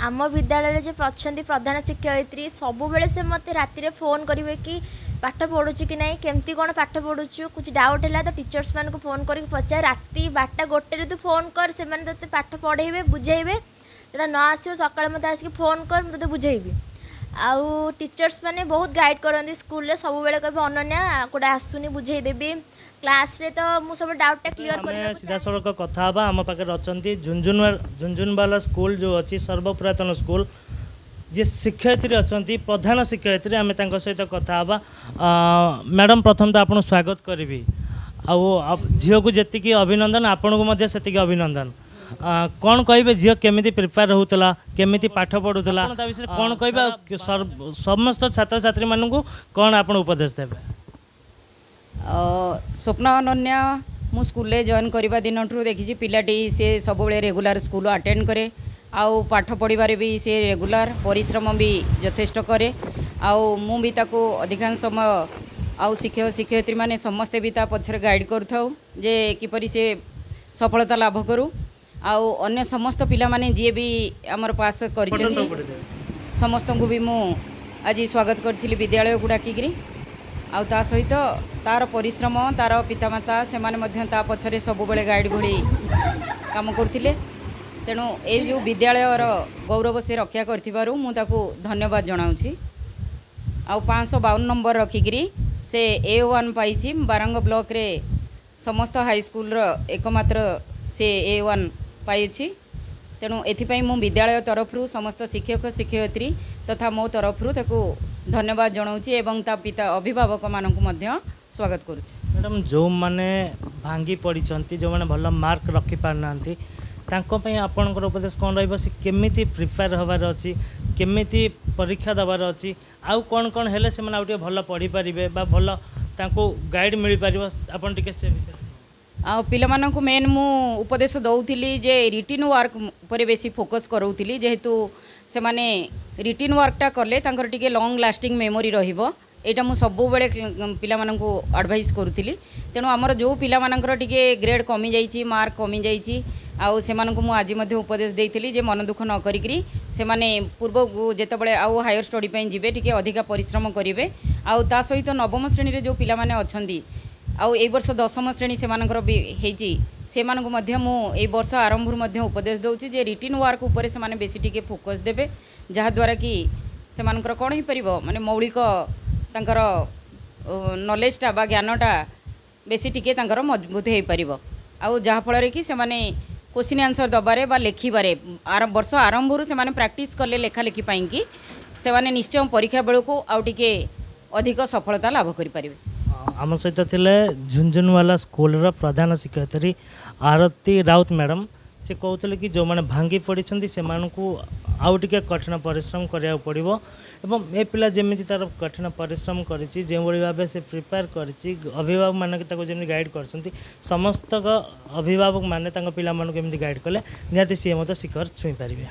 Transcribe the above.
ଆମ ବିଦ୍ୟାଳୟରେ ଯେ ଅଛନ୍ତି ପ୍ରଧାନ ଶିକ୍ଷୟିତ୍ରୀ, ସବୁବେଳେ ସେ ମୋତେ ରାତିରେ ଫୋନ୍ କରିବେ କି ପାଠ ପଢ଼ୁଛୁ କି ନାହିଁ, କେମିତି କ'ଣ ପାଠ ପଢ଼ୁଛୁ, କିଛି ଡାଉଟ୍ ହେଲା ତ ଟିଚର୍ସମାନଙ୍କୁ ଫୋନ୍ କରିକି ପଚାର। ରାତି 12ଟା 1ରେ ତୁ ଫୋନ୍ କର, ସେମାନେ ତୋତେ ପାଠ ପଢ଼େଇବେ, ବୁଝେଇବେ। ଯେଉଁଟା ନ ଆସିବ ସକାଳେ ମୋତେ ଆସିକି ଫୋନ୍ କର, ମୁଁ ତୋତେ ବୁଝେଇବି। ଆଉ ଟିଚର୍ସ ମାନେ ବହୁତ ଗାଇଡ଼ କରନ୍ତି ସ୍କୁଲରେ, ସବୁବେଳେ କହିବେ ଅନନ୍ୟା କେଉଁଟା ଆସୁନି ବୁଝେଇଦେବି। କ୍ଲାସ୍ରେ ତ ମୁଁ ସବୁ ଡାଉଟ୍ଟା କ୍ଲିୟର ଆମେ କରିବାକୁ। ସିଧାସଳଖ କଥା ହେବା। ଆମ ପାଖରେ ଅଛନ୍ତି ଝୁନଝୁନବାଲା ସ୍କୁଲ ଯେଉଁ ଅଛି, ସର୍ବପୁରାତନ ସ୍କୁଲ, ଯିଏ ଶିକ୍ଷୟିତ୍ରୀ ଅଛନ୍ତି, ପ୍ରଧାନ ଶିକ୍ଷୟିତ୍ରୀ, ଆମେ ତାଙ୍କ ସହିତ କଥା ହେବା। ମ୍ୟାଡ଼ାମ୍, ପ୍ରଥମ ତ ଆପଣଙ୍କୁ ସ୍ୱାଗତ କରିବି ଆଉ ଝିଅକୁ ଯେତିକି ଅଭିନନ୍ଦନ, ଆପଣଙ୍କୁ ମଧ୍ୟ ସେତିକି ଅଭିନନ୍ଦନ। କ'ଣ କହିବେ, ଝିଅ କେମିତି ପ୍ରିପେୟାର ହେଉଥିଲା, କେମିତି ପାଠ ପଢ଼ୁଥିଲା, ତା ବିଷୟରେ କ'ଣ କହିବେ ଆଉ ସମସ୍ତ ଛାତ୍ରଛାତ୍ରୀମାନଙ୍କୁ କ'ଣ ଆପଣ ଉପଦେଶ ଦେବେ? ସ୍ୱପ୍ନ ଅନନ୍ୟା ମୁଁ ସ୍କୁଲରେ ଜଏନ୍ କରିବା ଦିନଠୁ ଦେଖିଛି ପିଲାଟି, ସେ ସବୁବେଳେ ରେଗୁଲାର ସ୍କୁଲ ଆଟେଣ୍ଡ କରେ ଆଉ ପାଠ ପଢ଼ିବାରେ ବି ସେ ରେଗୁଲାର, ପରିଶ୍ରମ ବି ଯଥେଷ୍ଟ କରେ। ଆଉ ମୁଁ ବି ତାକୁ ଅଧିକାଂଶ ସମୟ ଆଉ ଶିକ୍ଷକ ଶିକ୍ଷୟିତ୍ରୀମାନେ ସମସ୍ତେ ବି ତା ପଛରେ ଗାଇଡ଼ କରୁଥାଉ ଯେ କିପରି ସେ ସଫଳତା ଲାଭ କରୁ। ଆଉ ଅନ୍ୟ ସମସ୍ତ ପିଲାମାନେ ଯିଏ ବି ଆମର ପାସ୍ କରିଛନ୍ତି, ସମସ୍ତଙ୍କୁ ବି ମୁଁ ଆଜି ସ୍ୱାଗତ କରିଥିଲି ବିଦ୍ୟାଳୟକୁ ଡାକିକିରି। ଆଉ ତା ସହିତ ତାର ପରିଶ୍ରମ, ତାର ପିତାମାତା ସେମାନେ ମଧ୍ୟ ତା ପଛରେ ସବୁବେଳେ ଗାଇଡ଼ ଭଳି କାମ କରୁଥିଲେ। ତେଣୁ ଏଇ ଯେଉଁ ବିଦ୍ୟାଳୟର ଗୌରବ ସେ ରକ୍ଷା କରିଥିବାରୁ ମୁଁ ତାକୁ ଧନ୍ୟବାଦ ଜଣାଉଛି। ଆଉ 552 ନମ୍ବର ରଖିକିରି ସେ A1 ପାଇଛି। ବାରଙ୍ଗ ବ୍ଲକରେ ସମସ୍ତ ହାଇସ୍କୁଲର ଏକମାତ୍ର ସେ A1 ପାଇଛି। ତେଣୁ ଏଥିପାଇଁ ମୁଁ ବିଦ୍ୟାଳୟ ତରଫରୁ ସମସ୍ତ ଶିକ୍ଷକ ଶିକ୍ଷୟିତ୍ରୀ ତଥା ମୋ ତରଫରୁ ତାକୁ ଧନ୍ୟବାଦ ଜଣାଉଛି ଏବଂ ତା ପିତା ଅଭିଭାବକମାନଙ୍କୁ ମଧ୍ୟ ସ୍ୱାଗତ କରୁଛି। ମ୍ୟାଡ଼ାମ୍, ଯେଉଁମାନେ ଭାଙ୍ଗି ପଡ଼ିଛନ୍ତି, ଯେଉଁମାନେ ଭଲ ମାର୍କ ରଖିପାରୁନାହାନ୍ତି, ତାଙ୍କ ପାଇଁ ଆପଣଙ୍କର ଉପଦେଶ କ'ଣ ରହିବ? ସେ କେମିତି ପ୍ରିପେୟାର ହେବାର ଅଛି, କେମିତି ପରୀକ୍ଷା ଦେବାର ଅଛି, ଆଉ କ'ଣ କ'ଣ ହେଲେ ସେମାନେ ଆଉ ଟିକେ ଭଲ ପଢ଼ିପାରିବେ ବା ଭଲ ତାଙ୍କୁ ଗାଇଡ଼ ମିଳିପାରିବ, ଆପଣ ଟିକେ ସେ ବିଷୟରେ। ଆଉ ପିଲାମାନଙ୍କୁ ମେନ୍ ମୁଁ ଉପଦେଶ ଦେଉଥିଲି ଯେ ରିଟିନ୍ ୱାର୍କ ଉପରେ ବେଶୀ ଫୋକସ୍ କରାଉଥିଲି, ଯେହେତୁ ସେମାନେ ରିଟିନ୍ ୱାର୍କଟା କଲେ ତାଙ୍କର ଟିକେ ଲଙ୍ଗ୍ ଲାଷ୍ଟିଂ ମେମୋରି ରହିବ। ଏଇଟା ମୁଁ ସବୁବେଳେ ପିଲାମାନଙ୍କୁ ଆଡ଼ଭାଇସ୍ କରୁଥିଲି। ତେଣୁ ଆମର ଯେଉଁ ପିଲାମାନଙ୍କର ଟିକେ ଗ୍ରେଡ଼୍ କମିଯାଇଛି, ମାର୍କ କମିଯାଇଛି, ଆଉ ସେମାନଙ୍କୁ ମୁଁ ଆଜି ମଧ୍ୟ ଉପଦେଶ ଦେଇଥିଲି ଯେ ମନ ଦୁଃଖ ନ କରିକିରି ସେମାନେ ପୂର୍ବକୁ ଯେତେବେଳେ ଆଉ ହାୟର ଷ୍ଟଡ଼ି ପାଇଁ ଯିବେ ଟିକେ ଅଧିକା ପରିଶ୍ରମ କରିବେ। ଆଉ ତା ସହିତ ନବମ ଶ୍ରେଣୀରେ ଯେଉଁ ପିଲାମାନେ ଅଛନ୍ତି ଆଉ ଏଇ ବର୍ଷ ଦଶମ ଶ୍ରେଣୀ ସେମାନଙ୍କର ବି ହେଇଛି, ସେମାନଙ୍କୁ ମଧ୍ୟ ମୁଁ ଏଇ ବର୍ଷ ଆରମ୍ଭରୁ ମଧ୍ୟ ଉପଦେଶ ଦେଉଛି ଯେ ରିଟିନ୍ ୱାର୍କ ଉପରେ ସେମାନେ ବେଶୀ ଟିକେ ଫୋକସ୍ ଦେବେ, ଯାହାଦ୍ୱାରା କି ସେମାନଙ୍କର କ'ଣ ହେଇପାରିବ, ମାନେ ମୌଳିକ ତାଙ୍କର ନଲେଜଟା ବା ଜ୍ଞାନଟା ବେଶୀ ଟିକେ ତାଙ୍କର ମଜବୁତ ହେଇପାରିବ। ଆଉ ଯାହାଫଳରେ କି ସେମାନେ କୋଶ୍ଚିନ୍ ଆନ୍ସର୍ ଦେବାରେ ବା ଲେଖିବାରେ ବର୍ଷ ଆରମ୍ଭରୁ ସେମାନେ ପ୍ରାକ୍ଟିସ୍ କଲେ ଲେଖାଲେଖି ପାଇଁକି ସେମାନେ ନିଶ୍ଚୟ ପରୀକ୍ଷା ବେଳକୁ ଆଉ ଟିକେ ଅଧିକ ସଫଳତା ଲାଭ କରିପାରିବେ। ଆମ ସହିତ ଥିଲେ ଝୁନଝୁନବାଲା ସ୍କୁଲର ପ୍ରଧାନ ଶିକ୍ଷୟିତ୍ରୀ ଆରତୀ ରାଉତ ମ୍ୟାଡ଼ାମ୍। ସେ କହୁଥିଲେ କି ଯେଉଁମାନେ ଭାଙ୍ଗି ପଡ଼ିଛନ୍ତି ସେମାନଙ୍କୁ ଆଉ ଟିକେ କଠିନ ପରିଶ୍ରମ କରିବାକୁ ପଡ଼ିବ ଏବଂ ଏ ପିଲା ଯେମିତି ତା'ର କଠିନ ପରିଶ୍ରମ କରିଛି, ଯେଉଁଭଳି ଭାବେ ସେ ପ୍ରିପେୟାର କରିଛି, ଅଭିଭାବକମାନେ ତାକୁ ଯେମିତି ଗାଇଡ଼ କରିଛନ୍ତି, ସମସ୍ତ ଅଭିଭାବକମାନେ ତାଙ୍କ ପିଲାମାନଙ୍କୁ ଏମିତି ଗାଇଡ଼ କଲେ ନିହାତି ସିଏ ମଧ୍ୟ ଶିଖର ଛୁଇଁ ପାରିବେ।